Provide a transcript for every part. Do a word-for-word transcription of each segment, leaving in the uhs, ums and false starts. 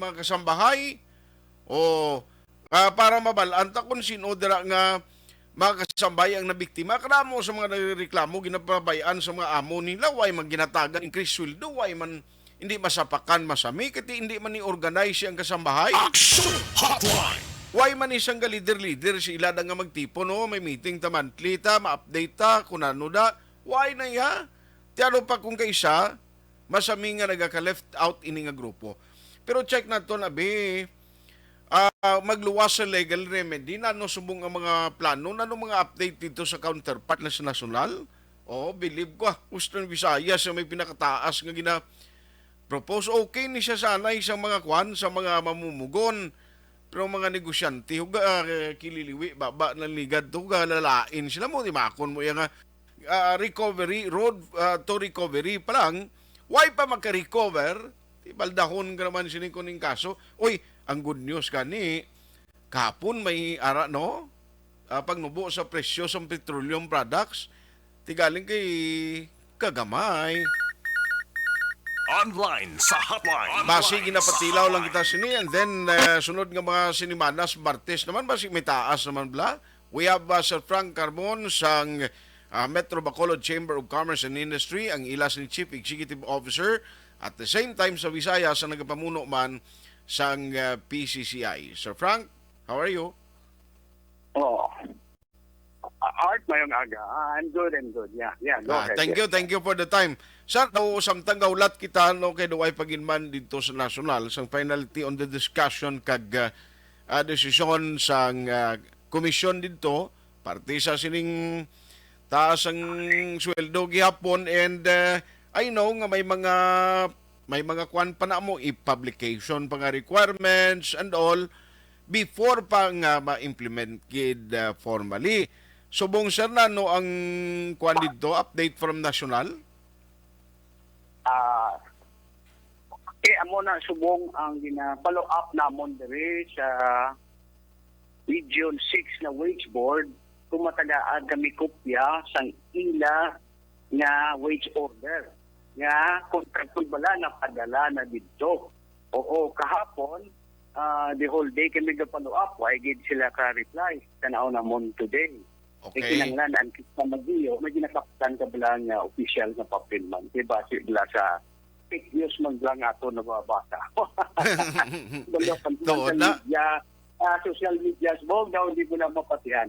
mga kasambahay, o, ah, para mabal-an ta kung sino dira nga mga kasambahay ang nabiktima. Kadamo sa mga nagreklamo, ginapabay-an sa mga amo nila, way man ginatagan increase sweldo, way man hindi masapakan masami, kati hindi man ni organize ang kasambahay. Action Hotline! Way man isang ka leader-leader sa ila da nga magtipon, no? May meeting ta monthly ta, ma-update ta, kung ano da. Way na iya. Ti ano pa kung kaisa, masami nga nagaka-left out ini nga grupo. Pero check naton, abi, ah, magluwas sa legal remedy, nano subong ang mga plano, nano mga update dito sa counterpart na sa nasyonal? Oh, believe ko, ah, Western Visayas sa may pinakataas nga gina-propose. Okay ni siya sanay sa mga kwan, sa mga mamumugon. Pero mga negosyante, huga, ah, kililiwi, baba na ligad to, huga, lalain sila mo, di makon mo iya nga, ah, recovery, road, ah, to recovery pa lang, way pa maka-recover, di baldahon ka naman sini kuning kaso. Uy, ang good news gani, kahapon may ara, no? Ah, pagnubo sa presyo sa petroleum products, ti galing kay kagamay. Online sa hotline. Basi ginapatilaw lang kita sini, and then, eh, sunod nga mga sinimanas, Martes naman, basi may taas naman bla. We have, uh, Sir Frank Carmon sang, uh, Metro Bacolod Chamber of Commerce and Industry, ang ila ni Chief Executive Officer, at the same time sa Visayas ang nagapamuno man sang, uh, P C C I. Sir Frank, how are you? Oh. Art, mayong aga. Ah, I'm good, I'm good. Yeah, yeah, go Ah, ahead. thank yeah. you, thank you for the time. Sir, daw samtang gaulat kita, no, kay duway paginman dito sa national sang finality on the discussion kag, ah, ah, desisyon sang, ah, komisyon dito, parte sa sining taas ang sweldo gihapon, and, ah, I know nga may mga, may mga kwan pa na mo, i-publication pa nga requirements and all, before pa nga ma-implement gid, ah, formally. Subong, sir, nano ang kwan dito, update from national? Ah, okay, amo na subong ang gina-follow up namon diri sa Region six na Wage Board kung matagaad kami kopya sang ila nga wage order nga contractual bala napadala na didto. Oo, kahapon, ah, the whole day kami ga-follow up, why gid sila ka-reply? Tanaw namon today. May Okay. kinahanglan ang kita magiyo, may ginakaptan ka bala nga official nga papel man. Di ba, si bala sa fake news man bala nga ato nababasa. Bala pa Tuod sa na. media, ah, social media, subong daw hindi mo na mapatihan.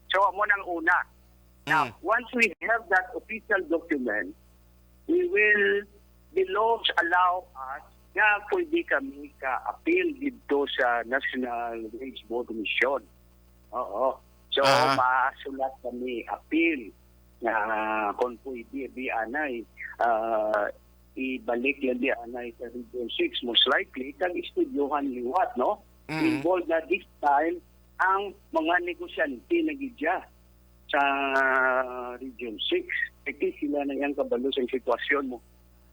So, amo nang una. Now, Mm. once we have that official document, we will, the laws allow us nga pwede kami ka-appeal dito sa National Wage Board Commission. Oo. So, Aha. masulat kami appeal nga kung pwede, di anay, ah, ibalik lang di anay sa Region six, most likely, kag istudyohan liwat, no? Mm. Involved na this time ang mga negosyante na gid dya sa Region six. Kay sila na yang kabalo sa sitwasyon mo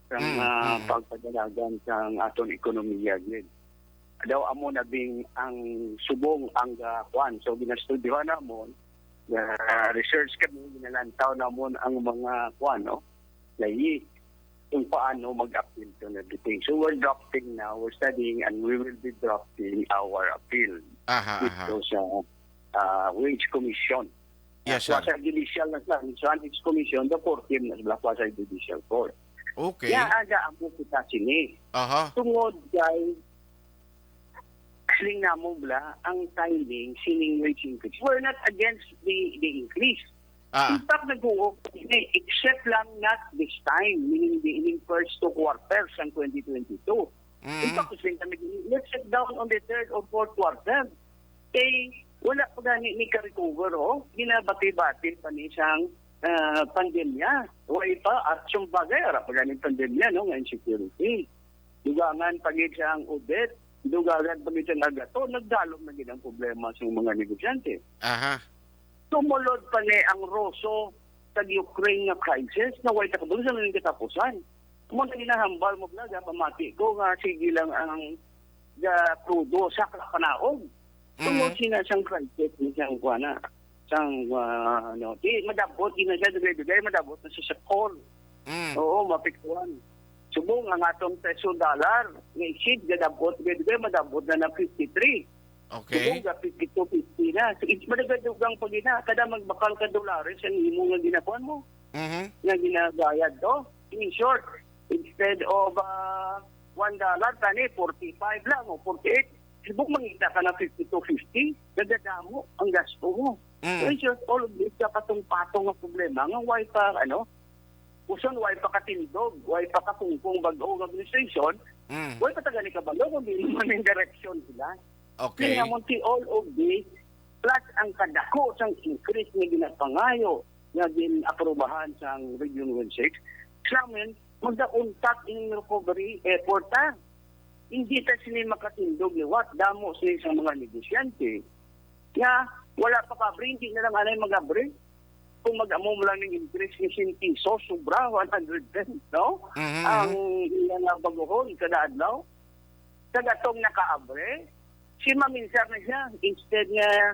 sa Mm, ah, mm. pagpadalagan sa aton ekonomiya gid. Daw amo na bing ang subong ang ah, kwan. So, ginastudyohan namon, ah, research kami, ginalantaw namon ang mga kwan, no? Layi kung paano mag-appeal to and everything. So, we're drafting now, we're studying, and we will be drafting our appeal Aha, aha. dito sa ah, Wage Commission. Yes, sir. Quasi-judicial na sila. So, ang Wage Commission, the fourth year na sila, quasi-judicial court. Okay. Kaya aga amo kita sini. Aha. Tungod kay siling namo bala ang timing sining wage increase. We're not against the the increase. Ah. In fact, nag-uok kami, except lang not this time, meaning the ining first two quarters ng twenty twenty-two. In Mm. fact, siling kami, let's sit down on the third or fourth quarter. Kay wala pa gani ni ka-recover, oh. Ginabati-bati pa ni siyang ah, pandemya. Way pa, at siyang bagay, ara pa gani pandemya, no, nga insecurity. Dugangan pa gid siya ang audit, dugangan pa gid siya ang agato, nagdalom na gid ang problema sa mga negosyante. Aha. Tumulod pa ni ang Russo sa Ukraine nga crisis, na way takabalo sa mga katapusan. Mo na ginahambal mo, Vlog, ha, pamati ko nga sige lang ang ga krudo sa kapanaog. Tungod Mm. sina siyang crisis ni siyang kuana. Sang, ah, ano, di, madabot, di na siya dugay-dugay, madabot na siya sa core. Mm. Oo, mapiktuan. Subong ang atong peso dollar, nga exchange, gadabot, gadabot, madabot na ng fifty-three. Okay. Subong ga fifty-two fifty na. So, it's madagadugdang pag ina. Kada magbakal ka dollars, ang imo nga ginakuan mo, Mhm. nga ginabayad to. In short, instead of uh, one dollar, tani, forty-five lang o forty-eight. Subong mangita ka na fifty-two fifty, nagadamo ang gasto mo. Mm. So, in short, all of this, kapatong-patong nga problema. Nga why pa, ano, Uson, way pa katindog, way pa katungkong bag-o nga administration, Mm. way pa ta gani kabalo kung di man yung direksyon sila. Okay. Kaya mo si all of this, plus ang kadako sang increase nga ginapangayo nga gin-aprobahan sang Region one six, sa amin, magdauntat in recovery effort ta. Hindi ta sini makatindog liwat, damo sini sa mga negosyante. Nga, wala pa kabri, hindi na lang anay mag-abri. Kung mag-amo mo lang ng increase ni Sintiso, sobra, one hundred ten, no? Mhm, Ang mhm. iya nga baguhon kada adlaw. Sa gatong nakaabre, si maminsar na siya. Instead nga,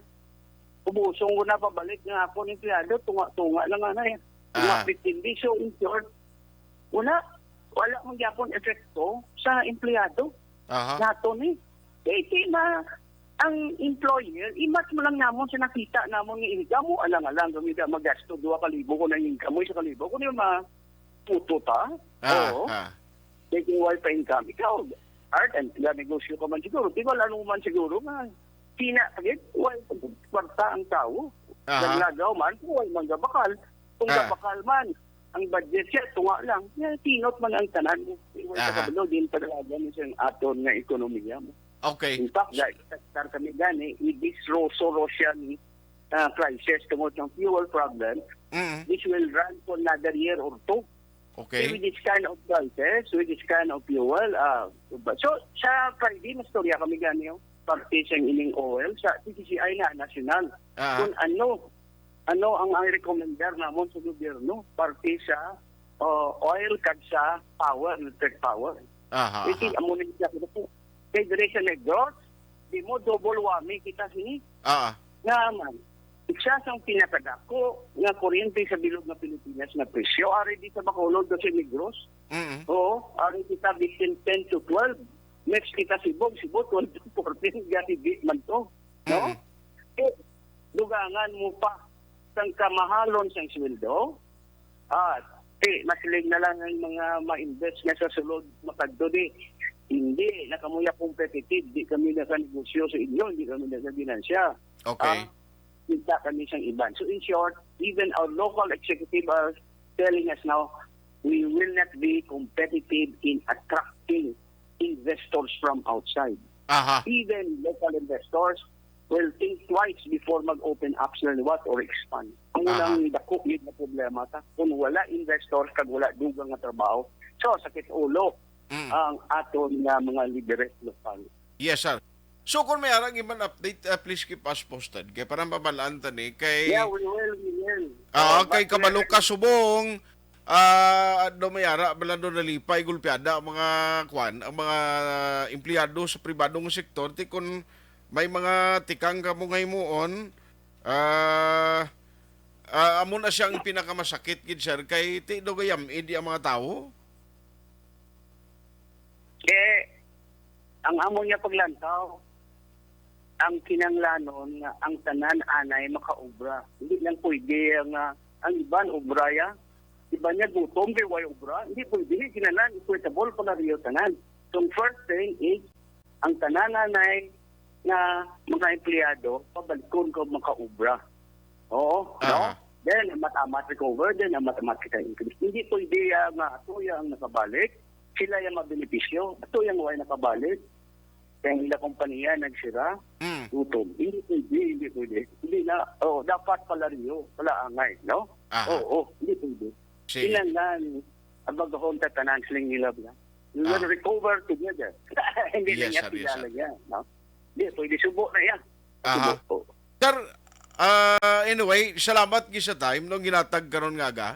ubusong ko na pabalik nga ako ng empleyado, tunga-tunga lang nga na yan. Tunga Ah. fifteen days. So, in short, wala. Wala man gyapon epekto sa empleyado. Aha. Nato ni. Kay, kay ma, ang employer, imat mo lang namon sa nakita namon nga income mo, alang-alang kami da magasto, duha ka libo ko na income mo, isa ka libo ko na ma-, puto ta. Ah, Oo. ah. Kay kung wala pa income, ikaw, Art, and negosyo ka man siguro, di ba, lalo man siguro nga, tina, agad, wala kwarta ang tao. Aha. Naglagaw man, kung wala man gabakal. Kung Ah. gabakal man, ang budget siya, tunga lang. Yan, tinot man ang tanan mo. Wala Aha. sa kabalo, din padalagan mo sa aton nga ekonomiya mo. Okay. In fact, guys, sektar kami gani, with this Russo-Russian uh, crisis tungod ng fuel problem, Mm. this will run for another year or two. Okay. With this kind of prices, with this kind of fuel, uh, so sa Friday, mastorya kami gani, oh, parte sa ining oil, sa P G C I na national. Ah. Kung ano, ano ang, ang recommender namon sa gobyerno, parte sa, uh, oil kag sa power, electric power. Aha, Iti, aha. amo ni siya ko po. Kay dire sa Negros, di mo double whammy kita sini. Ah. Nga man, isa sang pinakadako nga kuryente sa bilog nga Pilipinas nga presyo, ari di sa Bacolod o sa Negros. Mm. Oo, ari kita between ten to twelve. Next kita Cebu, Cebu twelve to fourteen, gani di man to. No? Mm. Eh, dugangan mo pa sang kamahalon sang sweldo. Ah, ti, masiling na lang ang mga ma-invest nga sa sulod makadto di. Hindi na kamo ya competitive, di kami nakanegosyo sa inyo, hindi kami nagaginansya. Okay. Ah, kita kami sang iban. So, in short, even our local executive are telling us now, we will not be competitive in attracting investors from outside. Aha. Even local investors will think twice before mag-open up sila liwat or expand. Ang Aha. unang dako gid nga problema ta, kung wala investors kag wala dugang nga trabaho, so sakit ulo Mm. ang aton nga mga lideres lokal. Yes, sir. So, kung may arang iban update, uh, please keep us posted. Kay para mabalaan ta ni kay Yeah, we will, we will. Ah, Uh, kay but kabalo ka subong, ah, do may ara bala do nalipay gulpiada ang mga kwan, ang mga empleyado sa pribadong sektor, ti kun may mga tikang kamo nga himuon, ah, ah, amo na siyang pinakamasakit gid, sir, kay ti do gayam idi ang mga tawo. Eh, ang amo niya paglantaw, ang kinanglanon nga ang tanan anay makaobra. Hindi lang pwede nga ang iban obra ya, iban niya gutom kay way obra. Hindi pwede, hindi kinanan, equitable pala riyo tanan. So, ang first thing is, ang tanan anay nga mga empleyado, pabalikon ko makaobra. Oo, no? Aha. Then, amat-amat recover, then amat-amat kita increase. Hindi pwede, ah, nga ato yang nakabalik, sila yang mabenepisyo, ato yang way nakabalik. Kaya ang ila kompanya nagsira, Mm. gutom. Hindi pwede, hindi pwede. Hindi na, oh, dapat pala riyo, pala angay, no? Aha. Oo, hindi pwede. Sige. Kinahanglan, abagahon ta tanan siling nila ba? We will Ah. recover together. Hindi na Yes, niya sir, yes, sir. kilala niya, no? Hindi, pwede subo na yan. Aha. Subo. Sir, ah, anyway, salamat gid sa time nung ginatag karon nga aga.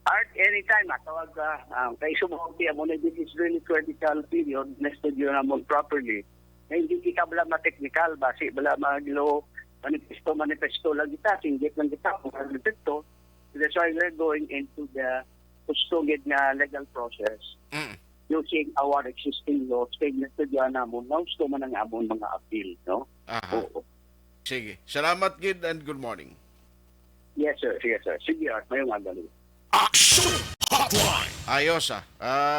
Art, anytime, ah, tawag ka. Ah, kay subo, kaya mo na, this is really critical period, na studio na mo properly. Na hindi kita bala ma-technical, basi bala maglo manifesto, manifesto lang kita, singgit lang kita, kung manifesto. That's why we're going into the gusto gid nga legal process Mm. using our existing laws kay nastudyahan namon nga gusto man ang amon mga appeal, no? Aha. Oo. Sige. Salamat gid and good morning. Yes, sir. Yes, sir. Sige, Art. Mayong aga. Action Hotline. Ayos ah. Ah,